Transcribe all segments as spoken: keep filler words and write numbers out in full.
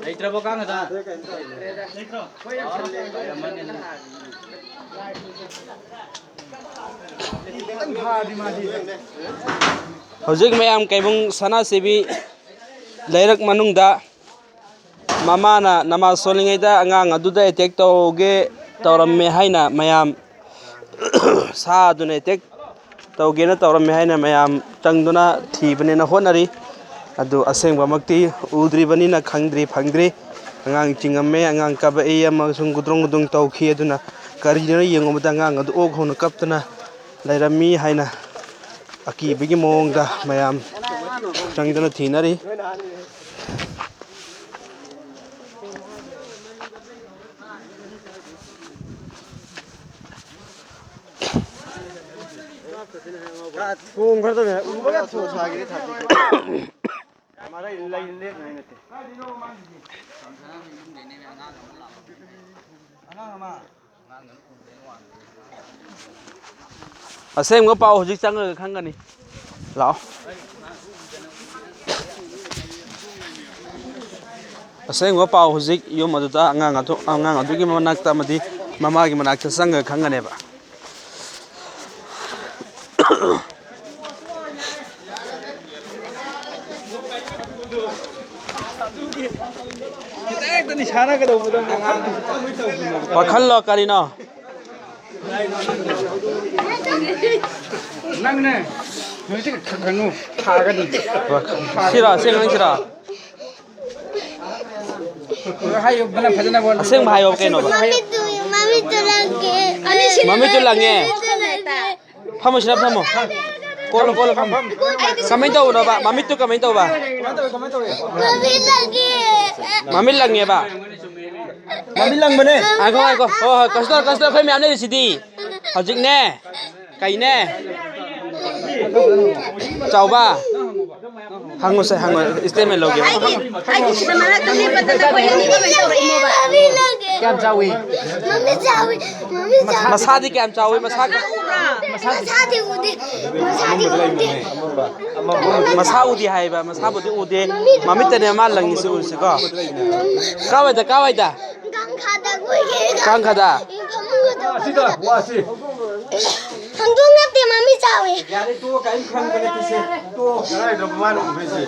ꯂꯩꯇ꯭ꯔꯕꯣ ꯀꯥꯡ ꯉꯥꯗ? ꯍꯧꯖꯤꯛ ꯃꯌꯥꯝ ꯀꯩꯕꯨꯡ ꯁꯅꯥꯁꯤꯕꯤ ꯂꯩꯔꯛ ꯃꯅꯨꯡꯗ ꯃꯃꯥꯅ ꯅꯃꯥꯖ ꯁꯣꯜꯂꯤꯉꯩꯗ ꯑꯉꯥꯡ ꯑꯗꯨꯗ ꯑꯦꯇꯦꯛ ꯇꯧꯒꯦ ꯇꯧꯔꯝꯃꯦ ꯍꯥꯏꯅ ꯃꯌꯥꯝ ꯁꯥꯗꯨꯅ ꯑꯦꯇꯦꯛ ꯇꯧꯒꯦꯅ ꯇꯧꯔꯝꯃꯦ ꯍꯥꯏꯅ ꯃꯌꯥꯝ ꯆꯪꯗꯨꯅ ꯊꯤꯕꯅꯦꯅ ꯍꯣꯠꯅꯔꯤ꯫ ꯑꯗꯨ ꯑꯁꯦꯡꯕꯃꯛꯇꯤ ꯎꯗ꯭ꯔꯤꯕꯅꯤꯅ ꯈꯪꯗ꯭ꯔꯤ, ꯐꯪꯗ꯭ꯔꯤ꯫ ꯑꯉꯥꯡ ꯆꯤꯡꯉꯝꯃꯦ, ꯑꯉꯥꯡ ꯀꯥꯄꯛꯏ ꯑꯃꯁꯨꯡ ꯒꯨꯗ꯭ꯔꯣꯡ ꯒꯨꯗ꯭ꯔꯣꯡ ꯇꯧꯈꯤ꯫ ꯑꯗꯨꯅ ꯀꯔꯤꯅꯣ ꯌꯦꯡꯉꯨꯕꯗ ꯑꯉꯥꯡ ꯑꯗꯨ ꯑꯣꯛ ꯍꯧꯅ ꯀꯞꯇꯨꯅ ꯂꯩꯔꯝꯃꯤ ꯍꯥꯏꯅ ꯑꯀꯤꯕꯒꯤ ꯃꯑꯣꯡꯗ ꯃꯌꯥꯝ ꯆꯪꯗꯨꯅ ꯊꯤꯅꯔꯤ꯫ ꯊꯣꯡ ꯈꯔ ꯇꯧꯔꯦ꯫ ꯎꯕꯒ ꯊꯣꯡ ꯁꯥꯒꯤꯗꯤ ꯊꯥꯗꯦ꯫ ꯃꯔꯩ ꯂꯩ ꯂꯦꯞꯅꯉꯥꯏ ꯅꯠꯇꯦ꯫ ꯑꯉꯥꯡ ꯑꯃ꯫ ꯑꯁꯦꯡꯕ ꯄꯥꯎ ꯍꯧꯖꯤꯛ ꯆꯪꯉꯒ ꯈꯪꯒꯅꯤ꯫ ꯂꯥꯛꯑꯣ꯫ ꯑꯁꯦꯡꯕ ꯄꯥꯎ ꯍꯧꯖꯤꯛ ꯌꯨꯝ ꯑꯗꯨꯗ ꯑꯉꯥꯡ ꯑꯗꯨ, ꯑꯉꯥꯡ ꯑꯗꯨꯒꯤ ꯃꯅꯥꯛꯇ ꯑꯃꯗꯤ ꯃꯃꯥꯒꯤ ꯃꯅꯥꯛꯇ ꯆꯪꯉꯒ ꯈꯪꯒꯅꯦꯕ꯫ ꯈꯤꯇꯪ ꯍꯦꯛꯇ ꯅꯤꯁꯥꯅ ꯀꯩꯗꯧꯕꯗꯧꯅ ꯑꯉꯥꯡꯗꯨ ꯈꯤꯇꯪ ꯇꯧꯕꯤꯌꯣ꯫ ꯋꯥꯈꯜꯂꯣ ꯀꯔꯤꯅꯣ? ꯅꯪꯅꯦ, ꯅꯨꯃꯤꯠꯁꯦ ꯈꯪꯉꯨ, ꯊꯥꯒꯅꯤ꯫ ꯁꯤꯔꯣ, ꯑꯁꯦꯡꯕ ꯅꯪ ꯁꯤꯔꯣ? ꯍꯥꯏꯌꯨ, ꯐꯖꯅ, ꯐꯖꯅ ꯋꯥ-, ꯑꯁꯦꯡꯕ ꯍꯥꯏꯌꯣ, ꯀꯩꯅꯣꯕ? ꯃꯃꯤꯠꯇꯨ, ꯃꯃꯤꯠꯇꯨ ꯂꯪꯒꯦ꯫ ꯃꯃꯤꯠꯇꯨ ꯂꯪꯉꯦ꯫ ꯃꯃꯤꯠꯇꯨ ꯂꯪꯒꯦ꯫ ꯐꯝꯃꯣ, ꯁꯤꯗ ꯐꯝꯃꯣ꯫ ꯀꯣꯜꯂꯣ, ꯀꯣꯜꯂꯣ, ꯐꯝꯃꯣ꯫ ꯀꯃꯥꯏꯅ ꯇꯧꯕꯅꯣꯕ? ꯃꯃꯤꯠꯇꯨ ꯀꯃꯥꯏꯅ ꯇꯧꯕ? ꯀꯃꯥꯏꯅ ꯇꯧꯋꯤ, ꯀꯃꯥꯏꯅ ꯇꯧꯋꯤ? ꯃꯃꯤꯠ ꯂꯪꯉꯦ꯫ ꯃꯃꯤꯠ ꯂꯪꯉꯦꯕ? ꯃꯃꯤꯠ ꯂꯪꯕꯅꯦ꯫ ꯉꯥꯏꯈꯣ, ꯉꯥꯏꯈꯣ꯫ ꯍꯣꯏ, ꯍꯣꯏ, ꯀꯩꯁꯨ ꯇꯧꯔꯣꯏ, ꯀꯩꯁꯨ ꯇꯧꯔꯣꯏ, ꯑꯩꯈꯣꯏ ꯃꯌꯥꯝ ꯂꯩꯔꯤꯁꯤꯗꯤ꯫ ꯍꯧꯖꯤꯛꯅꯦ꯫ ꯀꯩꯅꯦ? ꯆꯥꯎꯕ꯫ ꯍꯪꯉꯨꯁꯦ, ꯍꯪꯉꯨ꯫ ꯏꯁꯇꯦꯠꯃꯦꯟ ꯂꯧꯒꯦ꯫ ꯑꯩꯒꯤ, ꯑꯩꯒꯤ ꯁꯤꯗ ꯃꯅꯥꯛꯇ ꯂꯦꯞꯄꯗ ꯅꯈꯣꯏ ꯑꯅꯤ ꯀꯃꯥꯏꯅ ꯇꯧꯔꯛꯏꯅꯣꯕ? ꯀꯌꯥꯝ ꯆꯥꯎꯏ? ꯃꯃꯤ ꯆꯥꯎꯏ꯫ ꯃꯃꯤ ꯆꯥꯎꯏ꯫ ꯃꯁꯥꯗꯤ ꯀꯌꯥꯝ ꯆꯥꯎꯏ? ꯃꯁꯥ ꯃꯁꯥꯗꯤ ꯎꯗꯦ꯫ ꯃꯁꯥꯗꯤ ꯎꯗꯦ꯫ ꯃꯁꯥ ꯎꯗꯦ ꯍꯥꯏꯕ꯫ ꯃꯁꯥꯕꯨꯗꯤ ꯎꯗꯦ꯫ ꯃꯃꯤꯠꯇꯅꯦ ꯃꯥ ꯂꯪꯉꯤꯁꯤ ꯎꯔꯤꯁꯤꯀꯣ꯫ ꯀꯥꯋꯥꯏꯗ, ꯀꯥꯋꯥꯏꯗ? ꯀꯥꯡꯈꯥꯗ ꯀꯣꯏꯒꯦ꯫ ꯀꯥꯡꯈꯥꯗ? ꯐꯃꯨꯡꯗ ꯇꯧꯕꯗ꯫ ꯍꯪꯗꯣꯡ ꯅꯠꯇꯦ, ꯃꯃꯤ ꯆꯥꯎꯏ꯫ ꯌꯥꯔꯦ, ꯇꯣꯛꯑꯣ, ꯀꯔꯤꯝ ꯈꯪꯕ ꯅꯠꯇꯦ ꯁꯦ꯫ ꯇꯣꯛꯑꯣ꯫ ꯀꯗꯥꯏꯗꯅꯣ ꯃꯥꯅ ꯎꯕꯤꯁꯦ?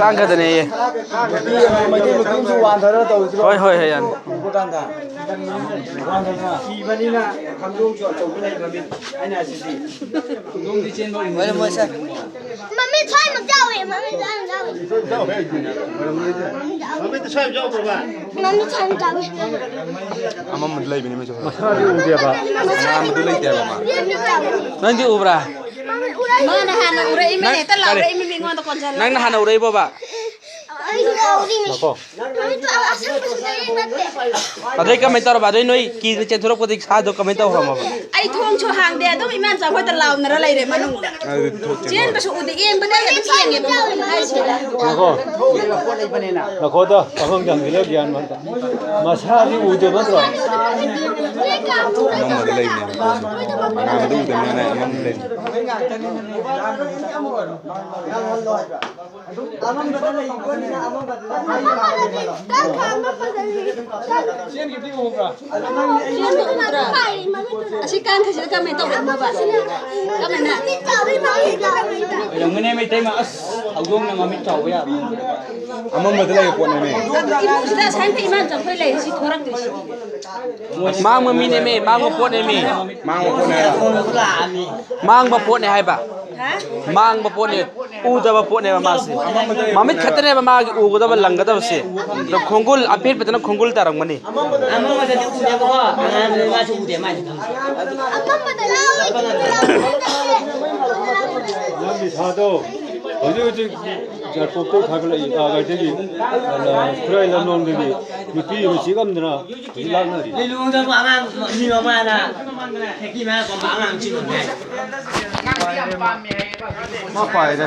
ꯀꯥꯡꯈꯥꯗꯅꯦꯌꯦ꯫ ꯃꯩꯇꯩ ꯃꯩꯇꯩ ꯃꯩꯇꯩ ꯑꯃꯁꯨ ꯋꯥꯟꯊꯔ ꯇꯧꯔꯤꯁꯤꯕꯣ? ꯍꯣꯏ, ꯍꯣꯏ, ꯍꯣꯏ, ꯌꯥꯅꯤ꯫ ꯎꯕ ꯀꯥꯟꯗ꯫ ꯋꯥꯟꯊꯔ꯫ ꯊꯤꯕꯅꯤꯅ ꯍꯪꯗꯣꯡꯁꯨ ꯑꯆꯧꯕ ꯂꯩꯕ ꯃꯤꯠ꯫ ꯑꯩꯅ ꯍꯥꯏꯁꯤꯗꯤ꯫ ꯍꯪꯗꯣꯡꯗꯤ ꯆꯦꯟꯕ ꯎꯏ꯫ ꯃꯃꯤꯠ ꯁ꯭ꯋꯥꯏꯃꯨꯛ ꯆꯥꯎꯋꯦ, ꯃꯃꯤꯠ ꯁ꯭ꯋꯥꯏꯃꯨꯛ ꯆꯥꯎꯋꯦ꯫ ꯃꯃꯤꯠꯇ ꯁ꯭ꯋꯥꯏꯃꯨꯛ ꯆꯥꯎꯕ꯭ꯔꯕ? ꯃꯃꯤꯠ ꯁ꯭ꯋꯥꯏꯃꯨꯛ ꯆꯥꯎꯋꯦ꯫ ꯑꯃꯝꯕꯗ ꯂꯩꯕꯅꯤ ꯃꯣꯏꯁꯨ꯫ ꯃꯁꯥꯗꯤ ꯎꯗꯦꯕ꯫ ꯑꯉꯥꯡꯕꯗꯨ ꯂꯩꯇꯦꯕ ꯃꯥ꯫ ꯅꯪꯗꯤ ꯎꯕ꯭ꯔꯥ? ꯃꯥꯅ ꯍꯥꯟꯅ ꯎꯔꯛꯏꯃꯦ, ꯅꯪ ꯍꯦꯛꯇ ꯀꯔꯤ? ꯂꯥꯎꯔꯛꯏꯃꯤ ꯃꯤꯉꯣꯟꯗ ꯀꯣꯟꯁꯤꯜꯂꯒ꯫ ꯅꯪꯅ ꯍꯥꯟꯅ ꯎꯔꯛꯏꯕꯣꯕ? ꯑꯩ ꯎꯔꯛꯏꯃꯤ꯫ ꯉꯥꯏꯈꯣ꯫ ꯅꯨꯃꯤꯠꯇꯣ ꯑꯁꯪꯕꯁꯨ ꯂꯩꯔꯤ ꯅꯠꯇꯦ꯫ ꯑꯗꯩ ꯀꯃꯥꯏꯅ ꯇꯧꯔꯕ? ꯑꯗꯩ ꯅꯣꯏ ꯀꯤꯅ ꯆꯦꯟꯊꯣꯔꯛꯄꯗꯒꯤ ꯁꯥꯗꯣ ꯀꯃꯥꯏꯅ ꯇꯧꯈ꯭ꯔꯕ? ꯑꯩ ꯊꯣꯡꯁꯨ ꯍꯥꯡꯗꯦ, ꯑꯗꯨꯝ ꯏꯃꯥ ꯃꯆꯥ ꯍꯣꯏꯗ ꯂꯥꯎꯅꯔ ꯂꯩꯔꯦ ꯃꯅꯨꯡꯗ꯫ ꯑꯗꯨꯗꯤ ꯊꯣꯛꯇꯦ꯫ ꯆꯦꯟꯕꯁꯨ ꯎꯗꯦ, ꯌꯦꯡꯕꯗꯤ ꯌꯦꯡꯉꯦ ꯃꯅꯨꯡꯗ ꯍꯥꯏꯁꯤꯗ꯫ ꯉꯥꯏꯈꯣ꯫ ꯉꯥꯏꯈꯣꯗ, ꯄꯥꯈꯪ ꯆꯪꯁꯤꯜꯂ ꯒ꯭ꯌꯥꯟ ꯑꯃ ꯇꯥ-, ꯃꯁꯥꯗꯤ ꯎꯗꯕ ꯅꯠꯇ꯭ꯔꯣ? ꯑꯃꯝꯕꯗ ꯂꯩꯕꯅꯦ꯫ ꯑꯉꯥꯡꯕꯗ ꯎꯗꯕꯅꯤꯅ ꯑꯃꯝꯕꯗ ꯂꯩꯕꯅꯦ꯫ ꯑꯃꯝꯕꯗ ꯂꯩꯕꯅꯤꯅ ꯑꯃꯝꯕꯗ ꯂꯩꯕꯅꯤꯅ꯫ ꯆꯦꯟꯈꯤꯕꯗꯤ ꯎꯕ꯭ꯔꯥ? ꯆꯦꯟꯕ ꯎꯗ꯭ꯔꯥ? ꯑꯁꯤ ꯀꯥꯡꯈꯩꯁꯤꯗ ꯀꯃꯥꯏꯅ ꯇꯧꯔꯛꯏꯅꯣꯕ? ꯀꯃꯥꯏꯅ? ꯑꯣꯏꯔꯝꯒꯅꯤ, ꯃꯩꯇꯩꯃ꯫ ꯑꯁ, ꯍꯧꯗꯣꯡꯅ ꯃꯃꯤꯠ ꯆꯥꯎꯕ ꯌꯥꯕ꯫ ꯑꯃꯝꯕꯗ ꯂꯩꯕ ꯄꯣꯠꯅꯦꯃꯤ꯫ ꯏꯃꯨꯡꯁꯤꯗ ꯑꯁꯥꯏ ꯃꯈꯩ ꯏꯃꯥ ꯆꯪꯈꯣꯏ ꯂꯩꯔꯤꯁꯤ ꯊꯣꯔꯛꯇ꯭ꯔꯤꯁꯤ꯫ ꯃꯥꯡꯕ ꯃꯤꯅꯦꯃꯤ, ꯃꯥꯡꯕ ꯄꯣꯠꯅꯦꯃꯤ꯫ ꯃꯥꯡꯕ ꯄꯣꯠꯅꯦ ꯍꯥꯏꯕ꯫ ꯃꯥꯡꯕ ꯄꯣꯠꯅꯦ ꯍꯥꯏꯕ꯫ ꯍꯥ? ꯃꯥꯡꯕ ꯄꯣꯠꯅꯦ꯫ ꯎꯗꯕ ꯄꯣꯠꯅꯦꯕ ꯃꯥꯁꯦ꯫ ꯃꯃꯤꯠ ꯈꯛꯇꯅꯦꯕ ꯃꯥꯒꯤ ꯎꯒꯗꯕ, ꯂꯪꯒꯗꯕꯁꯦ꯫ ꯑꯗꯣ ꯈꯣꯡꯒꯨꯜ ꯑꯄꯦꯠꯄꯗꯅ ꯈꯣꯡꯒꯨꯜ ꯇꯥꯔꯝꯒꯅꯤ꯫ ꯑꯃꯝꯕꯗꯗꯤ ꯎꯗꯦꯕꯀꯣ, ꯑꯉꯥꯡꯗꯨꯗꯤ ꯃꯥꯁꯨ ꯎꯗꯦ, ꯃꯥꯁꯨ ꯈꯪꯗꯦ꯫ ꯅꯪꯒꯤ ꯁꯥꯗꯣ ꯍꯧꯖꯤꯛ ꯍꯧꯖꯤꯛ ꯌꯥꯏꯔꯤꯄꯣꯛꯇꯒꯤ ꯊꯥꯒꯠꯂꯛꯏ, ꯑꯥ, ꯀꯩꯗꯒꯤ, ꯑꯥ, ꯈꯨꯔꯥꯏ ꯂꯝꯂꯣꯡꯗꯒꯤ꯫ ꯅꯨꯄꯤ ꯑꯃ ꯆꯦꯛ ꯑꯃꯗꯅ ꯍꯧꯖꯤꯛ ꯂꯥꯛꯅꯔꯤ꯫ ꯂꯤꯂꯣꯡꯗꯕꯨ ꯑꯉꯥꯡ ꯃꯤ ꯃꯃꯥꯅ ꯈꯦꯀꯤ ꯃꯌꯥ ꯀꯣꯟꯕ ꯑꯉꯥꯡ ꯆꯤꯡꯉꯨꯅꯦ꯫ ꯃꯥ ꯄꯥꯏꯔꯦ꯫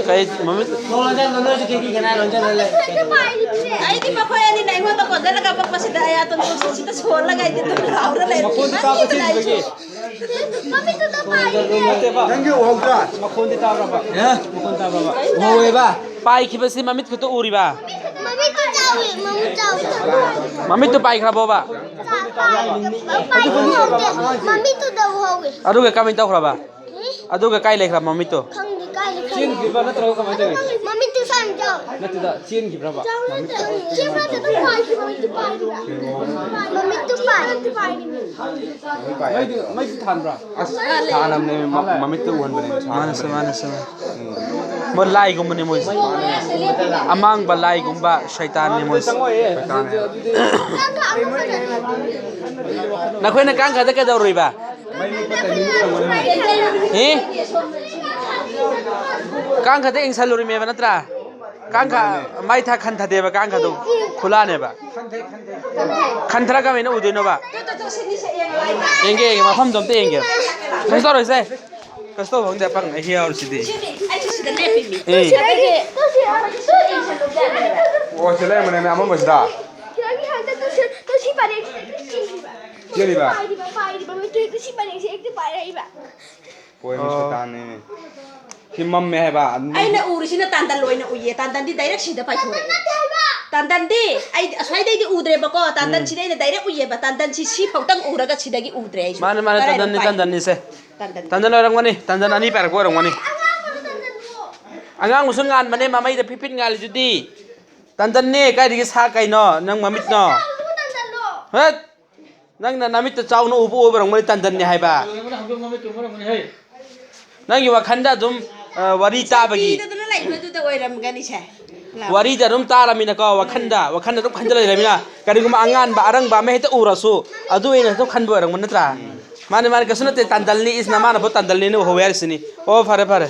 ꯀꯩ ꯃꯃꯤꯠ? ꯑꯩꯗꯤ ꯃꯈꯣꯏ ꯑꯅꯤꯅ ꯑꯩꯉꯣꯟꯗ ꯀꯣꯟꯖꯜꯂꯒ ꯀꯞꯄꯛꯄꯁꯤꯗ ꯑꯩ ꯑꯇꯣꯟ ꯄꯨꯟꯁꯤꯁꯤꯗ ꯁꯣꯜꯂꯒ ꯑꯩꯗꯤ ꯑꯗꯨꯝ ꯂꯥꯎꯔ ꯂꯩꯔꯦ꯫ ꯃꯈꯣꯟꯗꯤ ꯇꯥꯕ ꯊꯤꯟꯕꯒꯤ꯫ ꯅꯠꯇꯦꯕ꯫ ꯅꯪꯒꯤ ꯎꯍꯧꯗ꯭ꯔꯥ? ꯃꯈꯣꯟꯗꯤ ꯇꯥꯕ꯭ꯔꯕ? ꯍꯥ? ꯃꯈꯣꯟ ꯇꯥꯕ꯭ꯔꯕ? ꯎꯍꯧꯋꯦꯕ꯫ ꯄꯥꯏꯈꯤꯕꯁꯤ ꯃꯃꯤꯠ ꯈꯛꯇ ꯎꯔꯤꯕ? ꯃꯃꯤꯠꯇꯨ ꯆꯥꯎꯏ, ꯃꯃꯤꯠ ꯆꯥꯎꯏ꯫ ꯃꯃꯤꯠꯇꯨ ꯄꯥꯏꯈ꯭ꯔꯕꯣꯕ? ꯆꯥ-, ꯄꯥꯏ-, ꯄꯥꯏꯕ ꯎꯍꯧꯗꯦ꯫ ꯃꯃꯤꯠꯇꯨꯗ ꯎꯍꯧꯏ꯫ ꯑꯗꯨꯒ ꯀꯃꯥꯏꯅ ꯇꯧꯈ꯭ꯔꯕ? ꯏ? ꯑꯗꯨꯒ ꯀꯥꯏ ꯂꯩꯈ꯭ꯔꯕ ꯃꯃꯤꯠꯇꯣ? ꯈꯪꯗꯦ, ꯀꯥꯏ ꯂꯩꯈ꯭ꯔꯕ? ꯆꯦꯟꯈꯤꯕ꯭ꯔꯥ ꯅꯠꯇ꯭ꯔꯒ ꯀꯃꯥꯏꯅ ꯇꯧꯋꯤ? ꯃꯃꯤꯠꯇꯨ ꯁ꯭ꯋꯥꯏ ꯆꯥꯎꯏ꯫ ꯅꯠꯇꯦꯗ, ꯆꯦꯟꯈꯤꯕ꯭ꯔꯕ? ꯆꯦꯟꯈꯤꯕ꯭ꯔꯥ? ꯃꯃꯤꯠꯇꯨ ꯄꯥꯏꯈꯤꯕ, ꯃꯃꯤꯠꯇꯨ ꯄꯥꯏꯈꯤꯕ꯫ ꯃꯃꯤꯠꯇꯨ ꯄꯥꯏ꯫ ꯃꯩꯗꯤ, ꯃꯩꯗꯤ ꯊꯥꯟꯕ꯭ꯔꯥ? ꯑꯁ, ꯊꯥꯅꯕꯅꯦ, ꯃ-, ꯃꯃꯤꯠꯇ ꯎꯍꯟꯕꯅꯦ, ꯊꯥꯅꯕꯅꯦ꯫ ꯃꯥꯅꯦ, ꯁꯦ, ꯃꯥꯅꯦ, ꯁꯦ, ꯃꯥꯅꯦ꯫ ꯎꯝ꯫ ꯃꯣꯏ ꯂꯥꯏꯒꯨꯝꯕꯅꯦ ꯃꯣꯏꯁꯦ꯫ ꯑꯃꯥꯡꯕ ꯂꯥꯏꯒꯨꯝꯕ ꯁꯩꯇꯥꯟꯅꯦ ꯃꯣꯏꯁꯦ꯫ ꯁꯩꯇꯥꯟꯅꯦ꯫ ꯅꯈꯣꯏꯅ ꯀꯥꯡꯈꯗ ꯀꯩꯗꯧꯔꯨꯏꯕ? ꯃꯩ ꯃꯨꯠꯄ timing ꯌꯦꯡꯉꯨꯅꯦ꯫ ꯑꯦ? ꯀꯥꯡꯈꯗ ꯏꯪꯁꯜꯂꯨꯔꯤꯃꯦꯕ ꯅꯠꯇ꯭ꯔꯥ? ꯀꯥꯡꯈ-, ꯃꯥꯅꯦ꯫ ꯃꯩ ꯊꯥ ꯈꯟꯊꯗꯦꯕ, ꯀꯥꯡꯈꯗꯣ ꯈꯨꯂꯥꯅꯦꯕ꯫ ꯈꯟꯊꯔ ꯀꯃꯥꯏꯅ ꯎꯗꯣꯏꯅꯣꯕ? ꯌꯦꯡꯒꯦ, ꯌꯦꯡꯒꯦ, ꯃꯐꯝꯗꯣ ꯑꯝꯇ ꯌꯦꯡꯒꯦ꯫ ꯀꯩꯁꯨ ꯇꯧꯔꯣꯏꯁꯦ꯫ ꯀꯩꯁꯨ ꯇꯧꯕ ꯈꯪꯗꯦ, ꯑꯄꯪ ꯑꯩ ꯌꯥꯎꯔꯤꯁꯤꯗꯤ꯫ ꯁꯤꯗꯤ ꯑꯩꯁꯨ ꯁꯤꯗ ꯂꯦꯞꯄꯤꯅꯤ꯫ ꯑꯦ꯫ ꯁꯤꯗꯒꯤ ꯑꯣ, ꯁꯤ ꯂꯩꯔꯝꯕꯅꯦ ꯑꯃꯝꯕꯁꯤꯗ꯫ ꯁꯤꯗꯒꯤ ꯍꯟꯗꯛ ꯇꯨ ꯁꯤ, ꯇꯨ ꯁꯤ ꯄꯔꯦꯡꯁꯤꯗꯒꯤ ꯆꯦꯜꯂꯤꯕ꯫ ꯆꯦꯜꯂꯤꯕ? ꯄꯥꯏꯔꯤꯕ, ꯄꯥꯏꯔꯤꯕ, ꯃꯤꯠꯇꯨ ꯍꯦꯛꯇ ꯁꯤ ꯄꯔꯦꯡꯁꯦ ꯍꯦꯛꯇ ꯄꯥꯏꯔꯛꯏꯕ꯫ ꯍꯣꯏ, ꯃꯤ ꯑꯣ꯫ ꯁꯩꯇꯥꯟꯅꯦꯃꯤ꯫ ꯁꯤ ꯃꯝꯃꯦ ꯍꯥꯏꯕ꯫ ꯑꯩꯅ ꯎꯔꯤꯁꯤꯅ ꯇꯥꯟꯗꯟ ꯑꯣꯏꯅ ꯎꯏꯌꯦ꯫ ꯇꯥꯟꯗꯟꯗꯤ direct ꯁꯤꯗ ꯄꯥꯏꯊꯣꯔꯛꯑꯦ꯫ ꯅꯠꯇꯦ ꯍꯥꯏꯕ꯫ ꯇꯥꯟꯗꯟꯗꯤ ꯑꯩ ꯑꯁ꯭ꯋꯥꯏꯗꯩꯗꯤ ꯎꯗ꯭ꯔꯦꯕꯀꯣ꯫ ꯇꯥꯟꯗꯟ ꯎꯝ꯫ ꯁꯤꯗꯩꯅ direct ꯎꯏꯌꯦꯕ꯫ ꯇꯥꯟꯗꯟꯁꯤ ꯁꯤ ꯐꯥꯎꯇꯪ ꯎꯔꯒ ꯁꯤꯗꯒꯤ ꯎꯗ꯭ꯔꯦ ꯑꯩꯁꯨ꯫ ꯃꯥꯅꯦ, ꯃꯥꯅꯦ, ꯀꯔꯥꯏꯗ ꯇꯥꯟꯗꯟꯅꯤ, ꯄꯥꯏ-, ꯇꯥꯟꯗꯟꯅꯤꯁꯦ꯫ ꯇꯥꯟꯗꯟ꯫ ꯇꯥꯟꯗꯟ ꯑꯣꯏꯔꯝꯒꯅꯤ꯫ ꯇꯥꯟꯗꯟ ꯑꯅꯤ ꯄꯥꯏꯔꯛꯄ ꯑꯣꯏꯔꯝꯒꯅꯤ꯫ ꯑꯉꯥꯡꯕꯗꯣ ꯇꯥꯟꯗꯟꯗꯣ꯫ ꯑꯉꯥꯡꯕꯁꯨ ꯉꯥꯟꯕꯅꯦ, ꯃꯃꯩꯗ ꯐꯤꯠ ꯐꯤꯠ ꯉꯥꯜꯂꯤꯗꯨꯗꯤ꯫ ꯇꯥꯟꯗꯟꯅꯦ, ꯀꯥꯏꯗꯒꯤ ꯁꯥ ꯀꯩꯅꯣ? ꯅꯪ ꯃꯃꯤꯠꯅꯣ? ꯑꯉꯥꯡꯕꯗꯣ ꯇꯥꯟꯗꯟꯗꯣ꯫ ꯍꯠ! ꯅꯪꯅ ꯅꯃꯤꯠꯇ ꯆꯥꯎꯅ ꯎꯕ ꯑꯣꯏꯕꯔꯝꯒꯅꯤ ꯇꯟꯗꯟꯅꯤ ꯍꯥꯏꯕ꯫ ꯅꯪꯒꯤ ꯋꯥꯈꯟꯗ ꯑꯗꯨꯝ, ꯑ, ꯋꯥꯔꯤ ꯇꯥꯕꯒꯤ꯫ ꯄꯤꯗꯗꯅ ꯂꯩꯕꯗꯨꯗ ꯑꯣꯏꯔꯝꯒꯅꯤꯁꯦ꯫ ꯋꯥꯔꯤꯗ ꯑꯗꯨꯝ ꯇꯥꯔꯃꯤꯅꯀꯣ, ꯋꯥꯈꯟꯗ ꯋꯥꯈꯟꯗ ꯑꯗꯨꯝ ꯈꯟꯖ ꯂꯩꯔꯃꯤꯅ, ꯀꯔꯤꯒꯨꯝꯕ ꯑꯉꯥꯟꯕ ꯑꯔꯪꯕ ꯑꯃ ꯍꯦꯛꯇ ꯎꯔꯁꯨ ꯑꯗꯨ ꯑꯣꯏꯅ ꯑꯗꯨꯝ ꯈꯟꯕ ꯑꯣꯏꯔꯝꯒꯅꯤ ꯅꯠꯇ꯭ꯔꯥ? ꯃꯥꯅꯦ ꯃꯥꯅꯦ, ꯀꯩꯁꯨ ꯅꯠꯇꯦ, ꯇꯥꯟꯗꯜꯅꯤ ꯏꯁ, ꯅꯃꯥꯟꯅꯕ ꯇꯥꯟꯗꯜꯅꯤꯅ ꯎꯍꯧꯋꯦ ꯍꯥꯏꯔꯤꯁꯤꯅꯤ꯫ ꯑꯣ, ꯐꯔꯦ ꯐꯔꯦ꯫